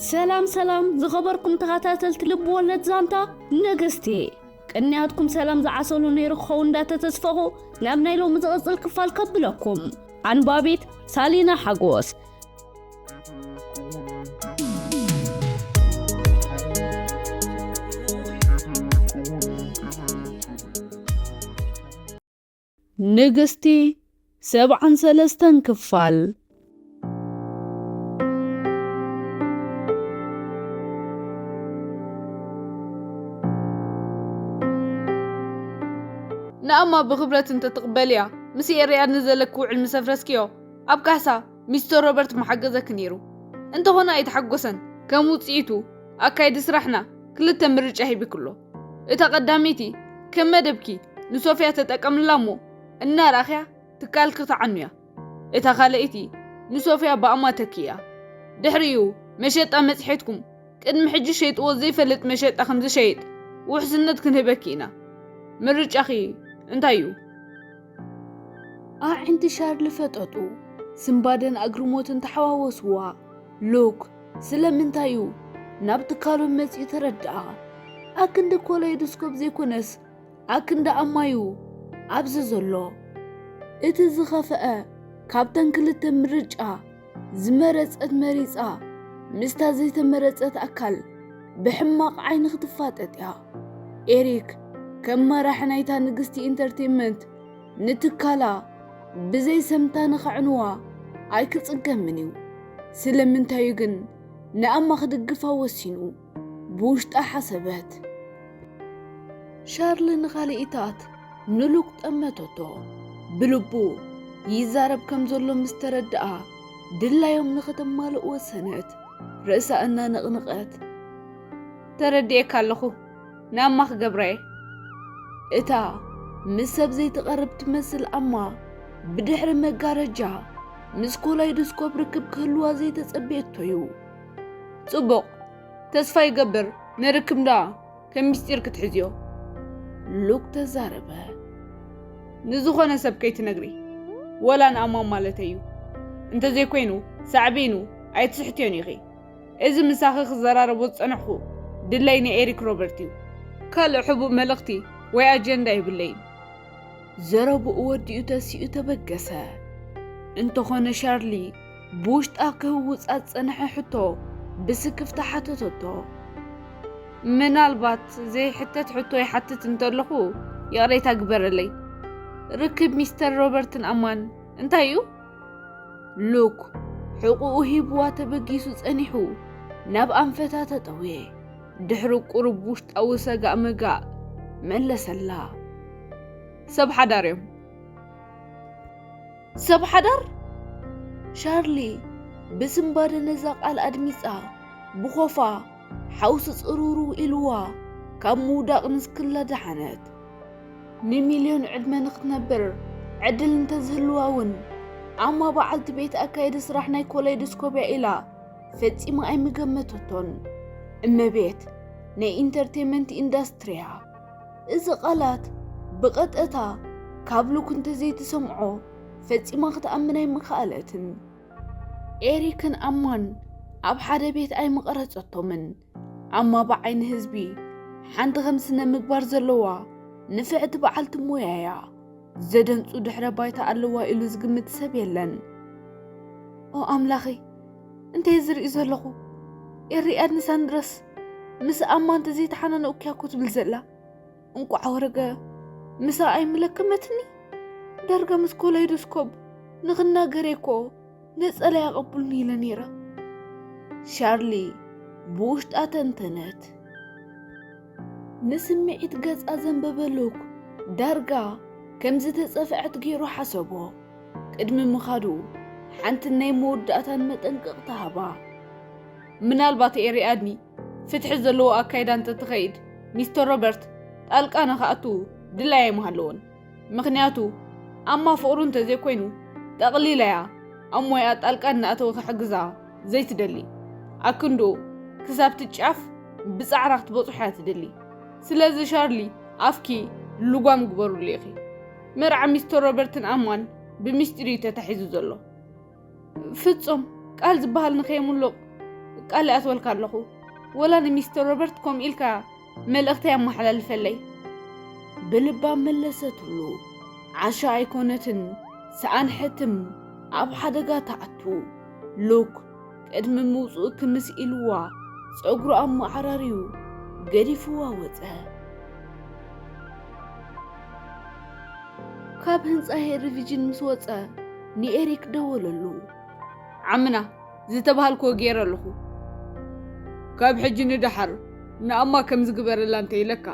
ሰላም ሰላም ዝኸበርኩም ተኸታተልቲ ልብ ወለድ ዛንታ ንግስቲ፣ ቅንያትኩም ሰላም ዝዓሰሉ ነይሩ ክኸውን እንዳተተስፈኹ ናብ ናይ ሎሚ ዝቕጽል ክፋል ከብለኩም። ኣንባቢት ሳሊና ሓጎስ። ንግስቲ ሰብዓን ሰለስተን ክፋል። ንኣማ ብኽብረት እንተትቕበልያ፣ ምስ ኤርያድ ንዘለኪ ውዕል ምስ ኣፍረስክዮ፣ ኣብ ካሕሳ ሚስተር ሮበርት ምሓገዘኪ ነይሩ። እንተኾነ ኣይተሓጎሰን። ከም ውጽኢቱ፣ ኣካይዲ ስራሕና ክልተ ምርጫ ሂብክሎ። እታ ቀዳመይቲ፣ ከም መደብኪ ንሶፍያ ተጠቀምላ እሞ፣ እናረኣኽያ ትካልኪ ተዓኑያ። እታ ካልኣይቲ ንሶፍያ ብኣማ ተኪያ። ድሕሪኡ መሸጣ መጽሔትኩም ቅድሚ ሕጂ ሸይጥዎ ዘይፈልጥ መሸጣ ከም ዝሸይጥ ውሕስነት ክንህበኪ ኢና። ምርጫኺ እንታይ እዩ? ኣዒንቲ ሻርሊ ፈጠጡ። ስምባደን ኣግርሞትን ተሓዋወስዋ። ሉክ ስለምንታይ እዩ ናብ ትካሎም መጺኡ ተረድኣ። ኣክንዲ ኮለይዶስኮፕ ዘይኮነስ ኣክንዲ ኣማዩ ኣብዚ ዘሎ። እቲ ዝኸፍአ ካብተን ክልተ ምርጫ ዝመረጸት መሪጻ ምስታ ዘይተመረጸት ኣካል ብሕማቕ ዓይኒ ክትፋጠጥ እያ። ኤሪክ ከም መራሒ ናይታ ንግስቲ ኢንተርቴይንመንት ንትካላ ብዘይ ሰምታ ንኸዕንዋ ኣይክጽገምን እዩ። ስለምንታይ እዩ ግን ንኣማ ክድግፋ ወሲኑ? ብውሽጣ ሓሰበት። ሻርሊ ንኻልኢታት ንሉክ ጠመተቶ። ብልቡ ይዛረብ ከም ዘሎ ምስ ተረድኣ፣ ድላዮም ንኸተማልእ ወሰነት። ርእሳ እናነቕነቐት፣ "ተረዲኤካ ኣለኹ፣ ንኣማ ክገብራ እየ።" እታ ምስ ሰብ ዘይትቐርብ ትመስል ኣማ፣ ብድሕሪ መጋረጃ ምስ ኮላይዶስኮፕ ርክብ ክህልዋ ዘይተጸበየቶ እዩ። "ጽቡቕ፣ ተስፋ ይገብር፣ ንርክብ ደኣ ከም ምስጢር ክትሕዝዮ?" ሉክ ተዛረበ። "ንዝኾነ ሰብ ከይትነግሪ፣ ወላ ንኣማን ማለተይ እዩ። እንተዘይኮይኑ፣ ሳዕቤኑ ኣይትስሕትዮን ኢኺ። እዚ ምሳኺ ክዘራረቦ ዝጸናሕኩ ድለይ ንኤሪክ ሮበርት እዩ። ካልእ ሕቡእ መልእኽቲ ወይ ኣጀንዳ የብለይን።" ዘረብኡ ወዲኡ ተሲኡ ተበገሰ። እንተኾነ ሻርሊ ብውሽጣ ክህውጻ ዝጸንሐ ሕቶ ብስክፍታ ሓተተቶ። "ምናልባት ዘይሕተት ሕቶ ይሓትት እንተለኹ ይቕሬታ ግበረለይ። ርክብ ሚስተር ሮበርትን ኣማን እንታይ እዩ?" ሉክ ሕቑኡ ሂብዋ ተበጊሱ ጸኒሑ ናብ ኣንፈታ ተጠውየ። ድሕሪ ቁሩብ ውሽጣዊ ሰጋእ መጋእ መለሰላ። "ሰብ ሓዳር እዮም።" "ሰብ ሓዳር?" ሻርሊ ብስንባደ ነዛ ቃል ኣድሚጻ፣ ብኾፋ ሓውሲ ጽሩሩ ኢልዋ ካብ ምውዳቕ ንስክላ ደሓነት። ንሚልዮን ዕድመ ንኽትነብር ዕድል እንተዝህልዋ እውን፣ ኣማ በዓልቲ ቤት ኣካየዲ ስራሕ ናይ ኮለይዶስኮፕ እያ ኢላ ፈጺማ ኣይምገመተቶን። እመቤት ናይ ኢንተርቴይንመንት ኢንዳስትሪ እያ። እዚ ቃላት ብቐጥታ ካብ ሉክ እንተዘይትሰምዖ ፈጺማ ክትኣምን ኣይምኸኣለትን። ኤሪክን ኣማን ኣብ ሓደ ቤት ኣይምቐረጸቶምን። ኣማ ብዓይኒ ህዝቢ ሓንቲ ከም ስነ ምግባር ዘለዋ ንፍዕቲ በዓልቲ ሞያ እያ። ዘደንጹ ድሕረ ባይታ ኣለዋ ኢሉ ዝግምት ሰብ የለን። ኦ ኣምላኸይ፣ እንታይ ዝርኢ ዘለኹ? ኤሪኣድኒ ሳንድረስ ምስ ኣማ እንተዘይተሓናነቕኩ እያ እኮ ትብል ዘላ። እንቋዕ ወረገ ምሳ ኣይምለከመትኒ። ዳርጋ ምስ ኮላይዶስኮፕ ንኽናገር እየ እኮ ነጸላ ያቐብሉኒ ኢለ ነይረ። ሻርሊ ብውሽጣ ተንተነት። ንስምዒት ገጻ ዘንበበ ሉክ ዳርጋ ከም ዝተጸፍዐት ገይሩ ሓሰቦ። ቅድሚ ምኻዱ ሓንቲ ናይ መወዳእታን መጠንቀቕታ ሃባ። ምናልባት ኤሪኣድኒ ፍትሒ ዘለዎ ኣካይዳ እንተትኸይድ፣ ሚስተር ሮበርት ጣልቃ ንኽኣቱ ድላይ ኣይምሃለዎን። ምኽንያቱ፣ ኣማ ፍቕሩ እንተዘይኮይኑ፣ ጠቕሊላ እያ ኣብ ሞያኣ ጣልቃ እናኣተወ ክሕግዛ ዘይትደሊ። ኣክንድኡ ክሳብቲ ጫፍ ብጻዕራ ክትበጽሖ እያ ትደሊ። ስለዚ ሻርሊ፣ ኣፍኪ ልጓም ግበሩሉ ኢኺ። መርዓ ሚስተር ሮበርትን ኣማን ብምስጢር እዩ ተታሒዙ ዘሎ። ፍጹም ቃል ዝበሃል ንኸየምልቕ ቃል ኣትወልካ ኣለኹ። ወላ ንሚስተር ሮበርት ከምኡ ኢልካ መልእኽተይ ኣመሓላልፈለይ። ብልባ መለሰትሉ። ዓሻ ኣይኮነትን፣ ሰኣን ሕትም ኣብ ሓደጋ ትኣቱ። ሉክ ቅድሚ ምውፅኡ ክምስ ኢልዋ፣ ፀጉሩ ኣመዓራርዩ ገዲፍዋ ወፀ። ካብ ህንፃ ሄሪ ቪዥን ምስ ወፀ ንኤሪክ ደወለሉ። ዓምና፣ ዝተባሃልክዎ ገይረ ኣለኹ። ካብ ሕጂ ንደሓር ንኣማ ከም ዝግበረላ እንተ ኢለካ፣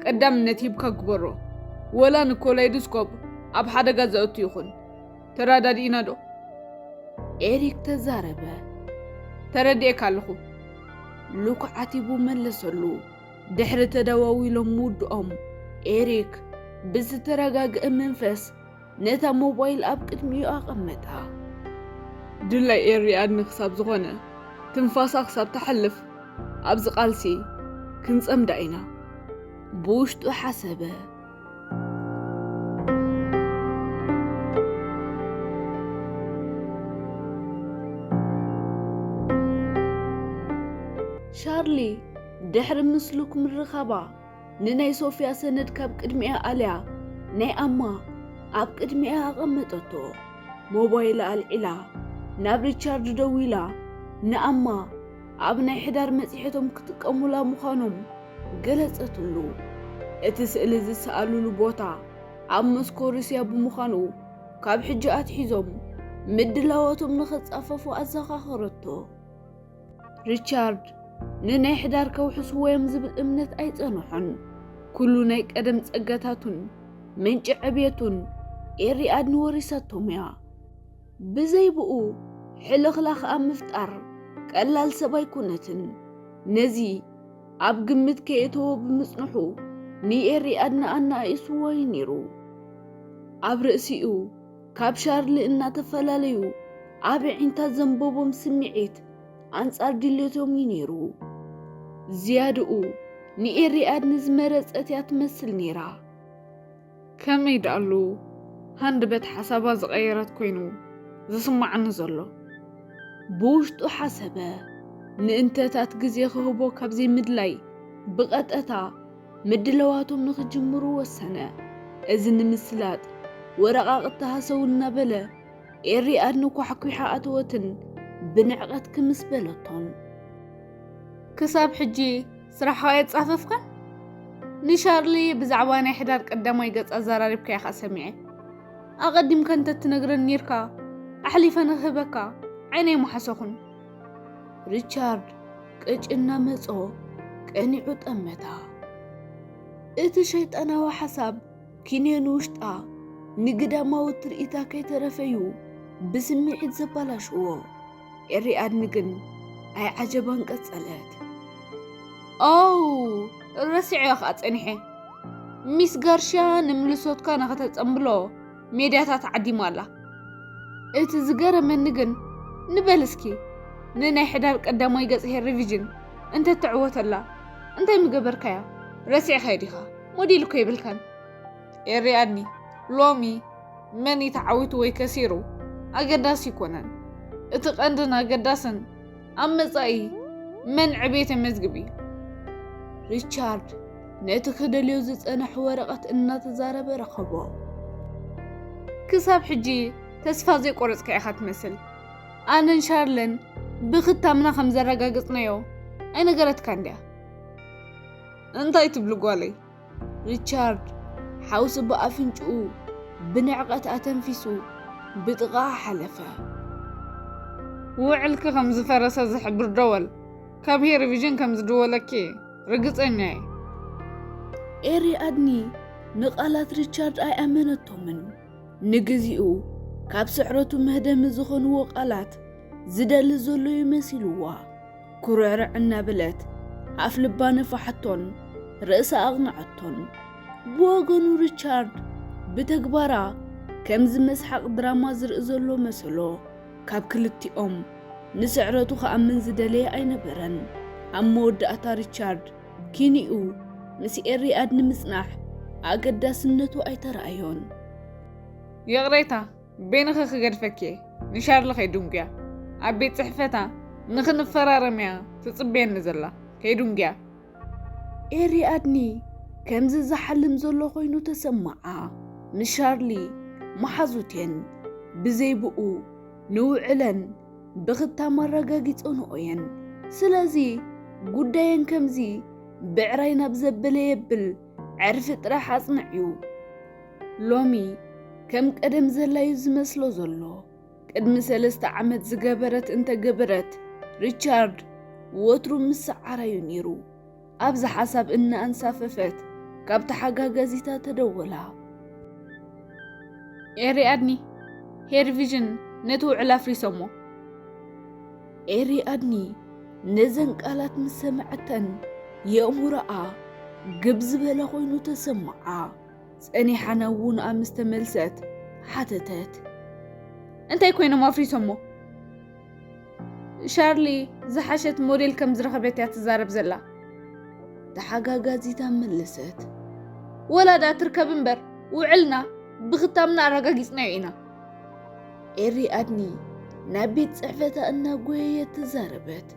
ቀዳምነት ሂብካ ግበሮ። ወላ ንኮላይዶስኮፕ ኣብ ሓደጋ ዘእቱ ይኹን። ተረዳዲእና ዶ? ኤሪክ ተዛረበ። ተረዲኤካ ኣለኹ። ሉክ ዓቲቡ መለሰሉ። ድሕሪ ተደዋዊሎም ምውድኦም፣ ኤሪክ ብዝተረጋግአ መንፈስ ነታ ሞባይል ኣብ ቅድሚኡ ኣቐመጣ። ድላይ ኤሪኣድኒ ክሳብ ዝኾነ፣ ትንፋሳ ክሳብ ተሕልፍ፣ ኣብዚ ቃልሲ ክንጸምዳ ኢና። ብውሽጡ ሓሰበ። ሻርሊ ድሕሪ ምስ ሉክ ምርኻባ፣ ንናይ ሶፍያ ሰነድ ካብ ቅድሚኣ ኣልያ፣ ናይ ኣማ ኣብ ቅድሚኣ ኣቐመጠቶ። ሞባይላ ኣልዒላ፣ ናብ ሪቻርድ ደዊላ፣ ንኣማ ኣብ ናይ ሕዳር መጽሔቶም ክጥቀሙላ ምዃኖም ገለጸትሉ። እቲ ስእሊ ዝሰኣሉሉ ቦታ ኣብ ሞስኮ ሩስያ ብምዃኑ፣ ካብ ሕጂ ኣትሒዞም ምድላዋቶም ንኸጻፈፉ ኣዘኻኸረቶ። ሪቻርድ ንናይ ሕዳር ከውሕስዎ እዮም ዝብል እምነት ኣይጸንሖን። ኩሉ ናይ ቀደም ጸጋታቱን ምንጪ ዕብየቱን ኤሪኣድኒ ወሪሳቶም እያ። ብዘይ ብኡ ሕልኽላኽ ኣብ ምፍጣር ቀላል ሰብ ኣይኮነትን። ነዚ ኣብ ግምት ከየእተዎ ብምጽንሑ ንኤሪኣድኒ ኣናኣኢስዎ እዩ ነይሩ። ኣብ ርእሲኡ ካብ ሻርሊ እናተፈላለዩ ኣብ ኣዒንታ ዘንበቦም ስምዒት ኣንጻር ድሌቶም እዩ ነይሩ። ዝያድኡ ንኤሪኣድኒ ዝመረጸት እያ ትመስል ነይራ። ከመይ ደኣሉ ሃንደበት ሓሳባ ዝቐየረት ኮይኑ ዝስማዓኒ ዘሎ? ብውሽጡ ሓሰበ። ንእንተታት ግዜ ክህቦ ካብ ዘይምድላይ ብቐጥታ ምድላዋቶም ንኽጅምሩ ወሰነ። እዚ ንምስላጥ ወረቓቕቲ ሃሰው እናበለ ኤሪኣድኒ ኳሕኲሓ ኣተወትን ብንዕቐት ክምስ በለቶን። ክሳብ ሕጂ ስራሕኻ ኣይጻፈፍካን? ንሻርሊ ብዛዕባ ናይ ሕዳር ቀዳማይ ገጽ ኣዘራሪብካ ኢኻ ሰሚዐ። ኣቐዲምካ እንተትነግረኒ ኔርካ ኣሕሊፈ ንኽህበካ ዓይነይ ምሓሰኹን። ሪቻርድ ቅጭ እናመጾ ቀኒዑ ጠመታ። እቲ ሸይጣናዊ ሓሳብ ኪንዮን ውሽጣ ንግዳማዊ ትርኢታ ከይተረፈዩ ብስምዒት ዘባላሽዎ። ኤሪኣድኒ ግን ኣይዓጀባን ቀጸለት። ኦው፣ ረሲዐ ኸኣ ጸኒሐ። ሚስ ጋርሽያ ንምልሶትካ ንኸተጸንብሎ ሜድያታት ዓዲማ ኣላ። እቲ ዝገረመኒ ግን፣ ንበል እስኪ፣ ንናይ ሕዳር ቀዳማይ ገጽ ሄሪ ቪዥን እንተትዕወተላ እንታይ ምገበርካያ? ረሲዕካዮ ዲኻ? ሞዴል እኮ የብልካን። ኤሪኣድኒ፣ ሎሚ መን እዩ ተዓዊቱ ወይ ከሲሩ ኣገዳሲ ኣይኮነን። እቲ ቀንድን ኣገዳስን ኣብ መጻኢ መን ዕቤት የመዝግብ እዩ። ሪቻርድ ነቲ ክደልዮ ዝጸንሐ ወረቐት እናተዛረበ ረኸቦ። ክሳብ ሕጂ ተስፋ ዘይቆረጽካ ኢኻ ትመስል። ኣነን ሻርለን ብኽታምና ከም ዘረጋገጽናዮ ኣይነገረትካን ድያ? እንታይ ትብሊ ጓለይ? ሪቻርድ ሓውሲ ብኣፍንጭኡ ብንዕቐት ኣተንፊሱ ብጥቓ ሓለፈ። ውዕልኪ ከም ዝፈረሰ ዝሕብር ደወል ካብ ሄሪ ቪዥን ከም ዝድወለኪ ርግጸኛ እየ። ኤሪኣድኒ ንቓላት ሪቻርድ ኣይኣመነቶምን። ንግዚኡ ካብ ስዕረቱ መህደሚ ዝኾንዎ ቃላት ዝደሊ ዘሎ እዩ መሲልዋ። ኩርዕርዕ እናበለት ኣፍ ልባ ነፋሓቶን ርእሳ ኣቕንዐቶን። ብወገኑ ሪቻርድ ብተግባራ ከምዚ መስሓቕ ድራማ ዝርኢ ዘሎ መሰሎ። ካብ ክልቲኦም ንስዕረቱ ክኣምን ዝደለየ ኣይነበረን። ኣብ መወዳእታ ሪቻርድ ኪኒኡ ምስ ኤሪኣድኒ ምጽናሕ ኣገዳስነቱ ኣይተራእዮን። ይቕሬታ፣ በይንኺ ክገድፈኪ እየ። ንሻርሊ ከይድንጉያ ኣብ ቤት ጽሕፈታ ንኽንፈራረም እያ ትጽበየኒ ዘላ። ከይዱንግያ። ኤሪኣድኒ ከምዚ ዝሓልም ዘሎ ኮይኑ ተሰማዓ። ምስ ሻርሊ መሓዙት እየን። ብዘይ ብኡ ንውዕለን ብኽታም ኣረጋጊጸንኦ እየን። ስለዚ ጉዳየን ከምዚ ብዕራይ ናብ ዘበለ የብል ዕርፊ ጥራሕ ኣጽንዕዩ። ሎሚ ከም ቀደም ዘላዩ ዝመስሎ ዘሎ። ቅድሚ ሰለስተ ዓመት ዝገበረት እንተገበረት፣ ሪቻርድ ወትሩ ምስዓራዩ ነይሩ። ኣብዚ ሓሳብ እናኣንሳፈፈት ካብ ተሓጋጋዚታ ተደወላ። ኤሪ ኣድኒ፣ ሄሪ ቪዥን ነቲ ውዕል ኣፍሪሶሞ። ኤሪ ኣድኒ ነዘን ቃላት ምስ ሰምዐተን የእሙሮኣ ግብ ዝበለ ኮይኑ ተሰምዓ። ጸኒሓ ናብ ውንኣ ምስ ተመልሰት ሓተተት። እንታይ ኮይኖም ኣፍሪሶሞ? ሻርሊ ዝሓሸት ሞዴል ከም ዝረኸበት እያ ትዛረብ ዘላ። ተሓጋጋዚታ መለሰት። ወላ ዳ ትርከብ እምበር ውዕልና ብኽታምና ኣረጋጊጽናዮ ኢና። ኤሪ ኣድኒ ናብ ቤት ጽሕፈታ እናጎየየት ተዛረበት።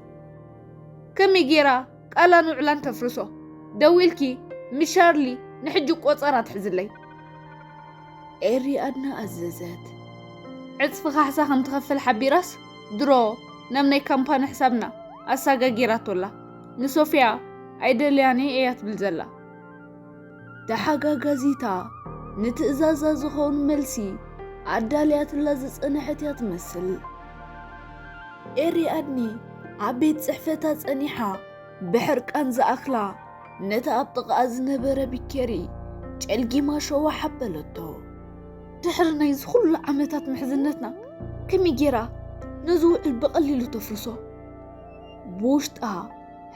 ከመይ ጌራ ቃላን ውዕላን ተፍርሶ? ደዊልኪ ምስ ሻርሊ ንሕጂ ቆጸራ ትሕዝለይ። ኤሪ ኣድና ኣዘዘት። ዕጽፊ ካሕሳ ከም ትኸፍል ሓቢራስ ድሮ ናብ ናይ ካምፓኒ ሕሳብና ኣሳጋጊራቶላ። ንሶፊያ ኣይደልያን እያ ትብል ዘላ። ተሓጋጋዚታ ንትእዛዛ ዝኸውን መልሲ ኣዳልያትላ ዝጸንሐት እያ ትመስል። ኤሪ ኣድኒ ኣብ ቤት ጽሕፈታ ጸኒሓ ብሕርቃን ዝኣኽላ ነታ ኣብ ጥቓኣ ዝነበረ ቢኬሪ ጨልጊማ ሸዋ ሓበለቶ። ድሕሪ ናይዚ ኩሉ ዓመታት ምሕዝነትና ከመይ ጌራ ነዚ ውዕል ብቐሊሉ ተፍርሶ? ብውሽጣ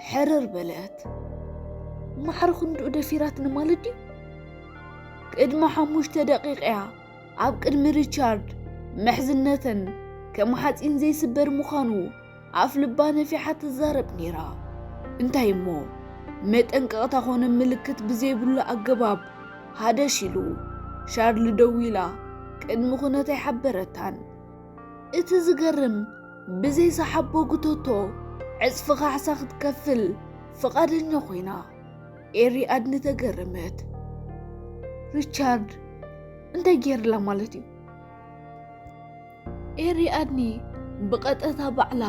ሕርር በለት። ማዕረ ክንድኡ ደፊራትኒ ማለት ድዩ? ቅድሚ ሓሙሽተ ደቂቕ እያ ኣብ ቅድሚ ሪቻርድ ምሕዝነተን ከም ሓጺን ዘይስበር ምዃኑ ኣፍ ልባ ነፊሓ ትዛረብ ነይራ። እንታይ እሞ መጠንቀቕታ ኮነ ምልክት ብዘይብሉ ኣገባብ ሃደሽ ኢሉ። ሻርሊ ደዊላ ቅድሚ ኩነት ኣይሓበረታን። እቲ ዝገርም ብዘይ ሰሓቦ ግቶቶ ዕጽፊ ካሕሳ ክትከፍል ፍቓደኛ ኮይና። ኤሪ ኣድኒ ተገረመት። ሪቻርድ እንታይ ገይርላ ማለት እዩ? ኤሪ ኣድኒ ብቐጠታ ባዕላ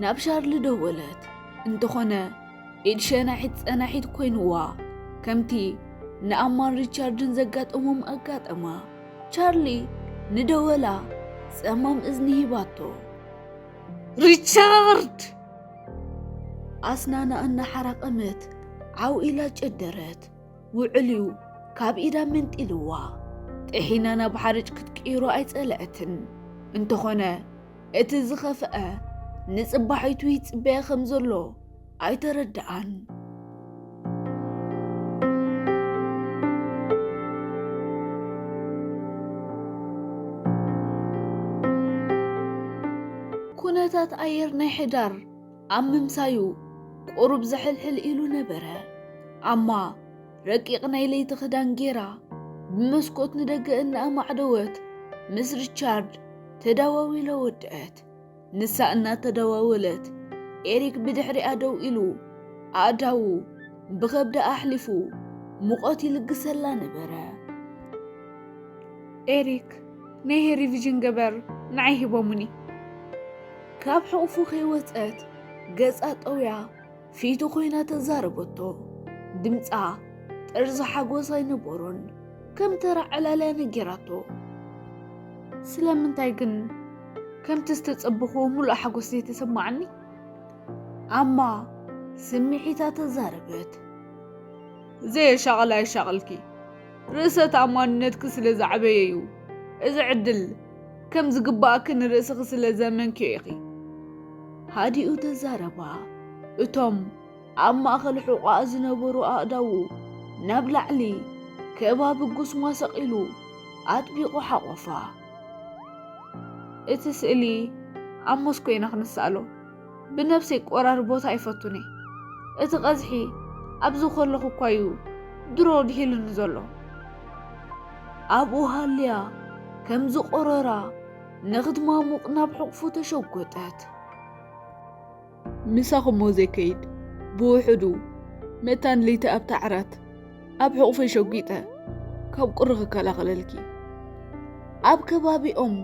ናብ ሻርሊ ደወለት። እንተኾነ ኢድ ሸናሒት ጸናሒት ኮይንዋ። ከምቲ ንኣማን ሪቻርድን ዘጋጠሞም ኣጋጠማ። ቻርሊ ንደወላ ጸማም እዝኒ ሂባቶ። ሪቻርድ! ኣስናና እናሓራቐመት ዓው ኢላ ጨደረት። ውዕልዩ ካብ ኢዳ መንጢልዋ። ጥሒና ናብ ሓርጭ ክትቅይሮ ኣይጸለዐትን። እንተኾነ እቲ ዝኸፍአ ንጽባሒቱ ይጽበያ ከም ዘሎ ኣይተረድኣን። ኩነታት ኣየር ናይ ሕዳር ኣብ ምምሳዩ ቁሩብ ዝሕልሕል ኢሉ ነበረ። ኣማ ረቂቕ ናይ ለይቲ ክዳን ጌራ ብመስኮት ንደገ እናኣማዕደወት ምስ ሪቻርድ ተደዋዊላ ወድአት። ንሳ እናተደዋወለት ኤሪክ ብድሕሪኣ ደው ኢሉ ኣእዳዉ ብኸብዳ ኣሕሊፉ ሙቐት ይልግሰላ ነበረ። ኤሪክ፣ ናይ ሄሪ ቪዥን ገበር ንዓይ ሂቦሙኒ። ካብ ሕቑፉ ከይወጸት ገጻ ጠውያ ፊቱ ኮይና ተዛረበቶ። ድምጻ ጥርዚ ሓጎስ ኣይነበሮን። ከም ተራ ዕላልያ ነጊራቶ። ስለምንታይ ግን ከምቲ ዝተጸበኽዎ ሙሉእ ሓጎስ ዘይተሰማዓኒ? ኣማ ስምዒታ ተዛረበት። ዘየሻቕል ኣየሻቕልኪ። ርእሰ ተኣማንነትኪ ስለ ዝዓበየ እዩ። እዚ ዕድል ከም ዝግባኣኪ ንርእስኺ ስለ ዘመንክዮ ኢኺ። ሃዲኡ ተዛረባ። እቶም ኣብ ማእከል ሕቖኣ ዝነበሩ ኣእዳዉ ናብ ላዕሊ ከባቢ ጉስማ ሰቒሉ ኣጥቢቑ ሓቖፋ። እቲ ስእሊ ኣብ ሞስኮ ኢና ክንስኣሎ። ብነብሰይ ቆራሪ ቦታ ኣይፈቱን እየ። እቲ ቀዝሒ ኣብዚ ከለኹ እኳ እዩ ድሮ ድሂሉኒ ዘሎ። ኣብኡ ሃልያ ከም ዝቆረራ ንኽትማሙቕ ናብ ሕቑፉ ተሸጎጠት። ምሳኹም እሞ ዘይከይድ፣ ብውሕዱ መታን ለይቲ ኣብታ ዓራት ኣብ ሕቑፈይ ሸጒጠ ካብ ቁሪ ክከላኸለልኪ። ኣብ ከባቢኦም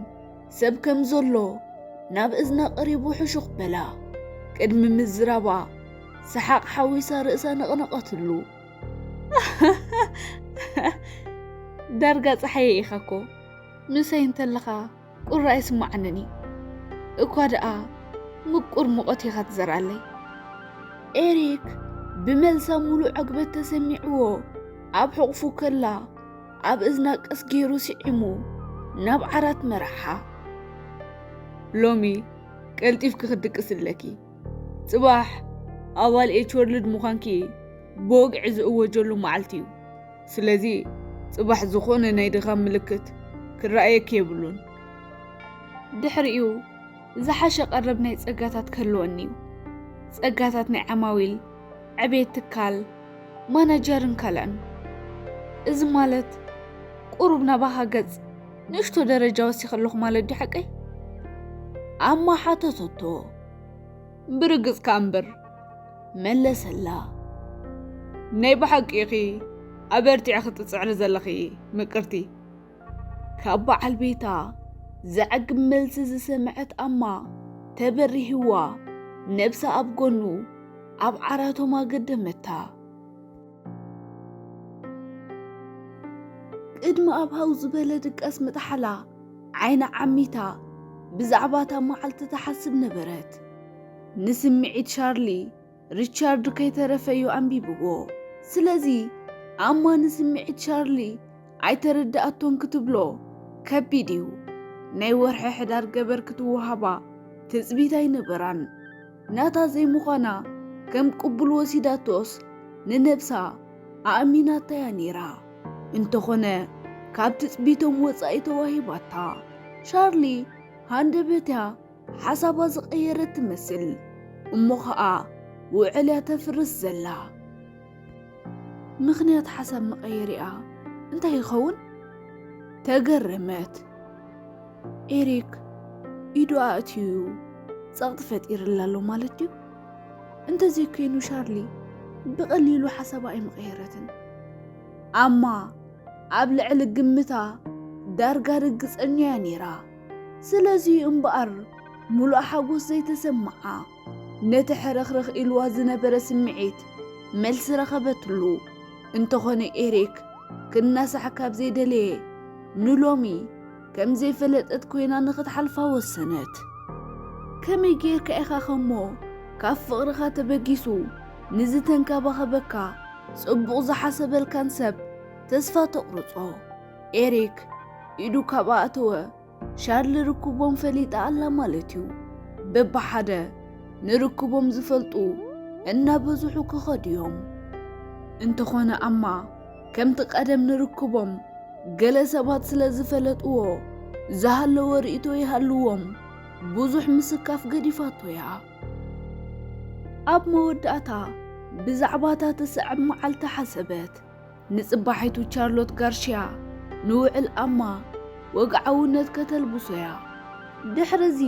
ሰብ ከም ዘሎ ናብ እዝና ቀሪቡ ሕሹኽ በላ። ቅድሚ ምዝራባ ሰሓቕ ሓዊሳ ርእሳ ነቕነቐትሉ። ዳርጋ ጸሓየ ኢኻ እኮ፣ ምሳይ እንተለኻ ቁሪ ኣይስምዓንን እዩ። እኳ ደኣ ምቁር ሙቐት ኢኻ ትዘርኣለይ። ኤሪክ ብመልሳ ሙሉእ ዕግበት ተሰሚዕዎ ኣብ ሕቑፉ ከላ ኣብ እዝና ቀስ ገይሩ ስዒሙ ናብ ዓራት መርሓ። ሎሚ ቀልጢፍኪ ክትድቅሲ ኣለኪ። ጽባሕ ኣባል ኤች ወርልድ ምዃንኪ ብወግዒ ዝእወጀሉ መዓልቲ እዩ። ስለዚ ጽባሕ ዝኾነ ናይ ድኻም ምልክት ክረኣየኪ የብሉን። ድሕሪኡ ዝሓሸ ቀረብ ናይ ጸጋታት ክህልወኒ እዩ። ጸጋታት ናይ ዓማዊል፣ ዕቤት ትካል፣ ማናጀርን ካልእን። እዚ ማለት ቁሩብ ናባኻ ገጽ ንእሽቶ ደረጃ ወሲኸ ኣለኹ ማለት ድዩ ሓቀይ? ኣማ ሓተተቶ። ብርግጽ ከኣ እምበር፣ መለሰላ። ናይ ብሓቂ ኢኺ ኣበርቲዕኺ ትጽዕሪ ዘለኺ ምቅርቲ። ካብ በዓል ቤታ ዘዕግብ መልሲ ዝሰምዐት ኣማ ተበሪህዋ ነብሳ ኣብ ጎኑ ኣብ ዓራቶም ኣገደመታ። ቅድሚ ኣብ ሃው ዝበለ ድቃስ ምጥሓላ ዓይና ዓሚታ ብዛዕባ እታ መዓልቲ ትሓስብ ነበረት። ንስምዒት ሻርሊ ሪቻርድ ከይተረፈ እዩ ኣንቢብዎ። ስለዚ ኣማ ንስምዒት ሻርሊ ኣይተረድኣቶን ክትብሎ ከቢድ እዩ። ናይ ወርሒ ሕዳር ገበር ክትወሃባ ትጽቢት ኣይነበራን። ናታ ዘይምዃና ከም ቅቡል ወሲዳቶስ ንነብሳ ኣእሚናታያ ነይራ። እንተኾነ ካብ ትጽቢቶም ወጻኢ ተዋሂባታ። ሻርሊ ሃንደበትያ ሓሳባ ዝቐየረት ትመስል። እሞ ኸኣ ውዕልያ ተፍርስ ዘላ። ምኽንያት ሓሳብ መቐየሪኣ እንታይ ይኸውን? ተገረመት። ኤሪክ ኢዱ ኣእትዩ ጸቕጢ ፈጢርላ ኣሎ ማለት ድዩ? እንተዘይኮይኑ ሻርሊ ብቐሊሉ ሓሳባ ኣይምቐየረትን። ኣማ ኣብ ልዕሊ ግምታ ዳርጋ ርግጸኛ እያ ነይራ። ስለዚ እምበኣር ምሉእ ሓጎስ ዘይተሰምዓ፣ ነቲ ሕርኽርኽ ኢልዋ ዝነበረ ስምዒት መልሲ ረኸበትሉ። እንተኾነ ኤሪክ ክናሳሕ ካብ ዘይደለየ ንሎሚ ከም ዘይፈለጠት ኮይና ንኽትሓልፋ ወሰነት። ከመይ ጌርካ ኢኻ ኸሞ ካብ ፍቕርኻ ተበጊሱ ንዝተንከባኸበካ ጽቡቕ ዝሓሰበልካን ሰብ ተስፋ ተቑርጾ? ኤሪክ ኢዱ ካብ ኣእተወ ሻርሊ ርክቦም ፈሊጣ ኣላ ማለት እዩ። በብሓደ ንርክቦም ዝፈልጡ እናበዝሑ ክኸዱ እዮም። እንተኾነ ኣማ ከምቲ ቀደም ንርክቦም ገለ ሰባት ስለ ዝፈለጥዎ ዝሃለወ ርእይቶ ይሃልዎም ብዙሕ ምስካፍ ገዲፋቶ እያ። ኣብ መወዳእታ ብዛዕባታ ትስዕብ መዓልቲ ሓሰበት። ንጽባሒቱ ቻርሎት ጋርሽያ ንውዕል ኣማ ወግዓውነት ከተልብሶ እያ። ድሕርዚ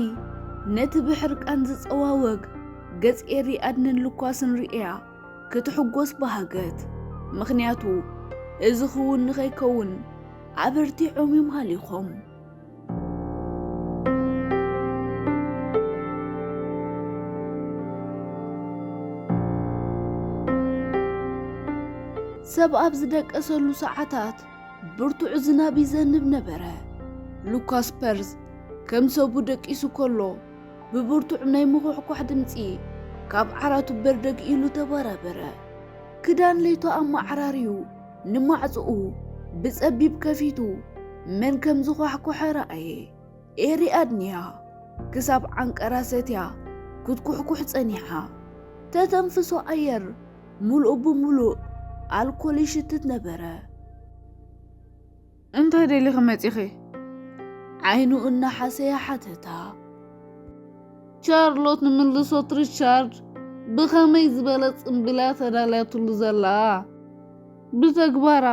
ነቲ ብሕርቃን ዝጸዋወግ ገጽ ኤሪ ኣድንን ሉካስን ርእያ ክትሕጎስ በሃገት። ምኽንያቱ እዚ ክውን ንኸይከውን ኣበርቲዖም እዮም ሃሊኾም። ሰብ ኣብ ዝደቀሰሉ ሰዓታት ብርቱዕ ዝናብ ይዘንብ ነበረ። ሉካስ ፐርዝ ከም ሰቡ ደቂሱ ከሎ ብብርቱዕ ናይ ምኹሕኳሕ ድምጺ ካብ ዓራቱ በርደግ ኢሉ ተበራበረ። ክዳን ለይቱ ኣመዓራርዩ ንማዕጽኡ ብጸቢብ ከፊቱ መን ከም ዝኳሕኩሐ ረኣየ። ኤሪ ኣድንያ ክሳብ ዓንቀራ ሰትያ ክትኩሕኩሕ ጸኒሓ። ተተንፍሶ ኣየር ምሉእ ብምሉእ ኣልኮል ይሽትት ነበረ። እንታይ ደሊኺ መጺኺ? ዓይኑ እናሓሰያ ሓተታ። ቻርሎት ንምልሶት ሪቻርድ ብኸመይ ዝበለ ጽምብል እያ ተዳልያትሉ ዘላ? ብተግባራ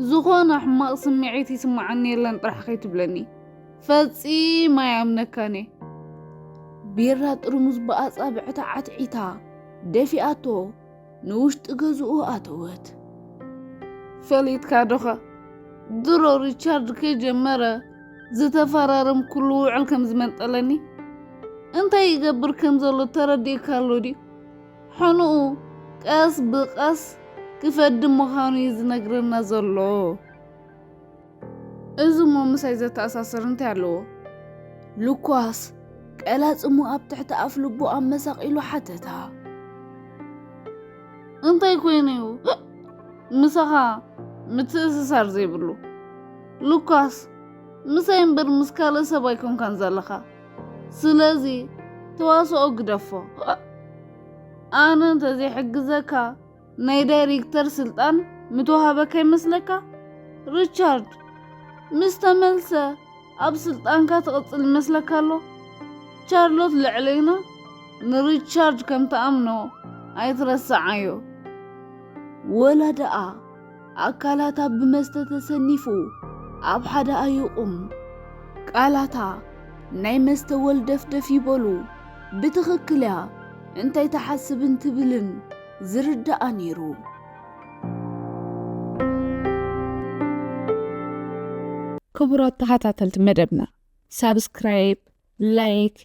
ዝኾነ ሕማቕ ስምዒት ይስምዓኒ የለን ጥራሕ ከይትብለኒ። ፈጺመ ኣይኣምነካን እየ። ቢራ ጥርሙዝ ብኣጻብዕታ ዓትዒታ ደፊኣቶ ንውሽጢ ገዝኡ ኣተወት። ፈሊጥካ ዶኻ? ድሮ ሪቻርድ ከይጀመረ ዝተፈራረምኩሉ ውዕል ከም ዝመንጠለኒ፣ እንታይ ይገብር ከም ዘሎ ተረዲእካ ኣሎ ድዩ? ሕኑኡ ቀስ ብቐስ ክፈዲ ምዃኑ እዩ ዝነግረና ዘሎ። እዚ እሞ ምሳይ ዘተኣሳስር እንታይ ኣለዎ? ሉኳስ ቀላጽሙ ኣብ ትሕቲ ኣፍ ልቡ ኣመሳቒሉ ሓተታ። እንታይ ኮይኑ እዩ ምሳኻ ምትእስሳር ዘይብሉ? ሉኳስ፣ ምሳይ እምበር ምስ ካልእ ሰብ ኣይኮንካን ዘለኻ። ስለዚ ተዋስኦ ግደፎ። ኣነ እንተዘይሕግዘካ ናይ ዳይሬክተር ስልጣን ምተዋህበካ ይመስለካ? ሪቻርድ ምስ ተመልሰ ኣብ ስልጣንካ ትቕጽል ይመስለካ ኣሎ? ቻርሎት ልዕለይና ንሪቻርድ ከም ትኣምኖ ኣይትረስዓዮ። ወላ ደኣ ኣካላታ ብመስተ ተሰኒፉ ኣብ ሓደ ኣይቑም። ቃላታ ናይ መስተ ወልደፍደፍ ይበሉ። ብትኽክል እያ እንታይ ትሓስብን ትብልን ዝርዳኣ ነይሩ። ክቡራት ተኸታተልቲ መደብና፣ ሳብስክራይብ፣ ላይክ፣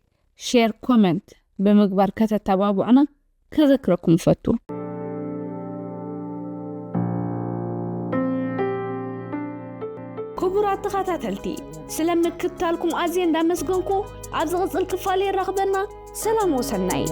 ሼር፣ ኮመንት ብምግባር ከተተባብዑና ከዘክረኩም እፈቱ። ክቡራት ተኸታተልቲ፣ ስለ ምክትታልኩም ኣዝየ እንዳመስገንኩ፣ ኣብ ዝቕጽል ክፋል የራኽበና። ሰላም ወሰናይ።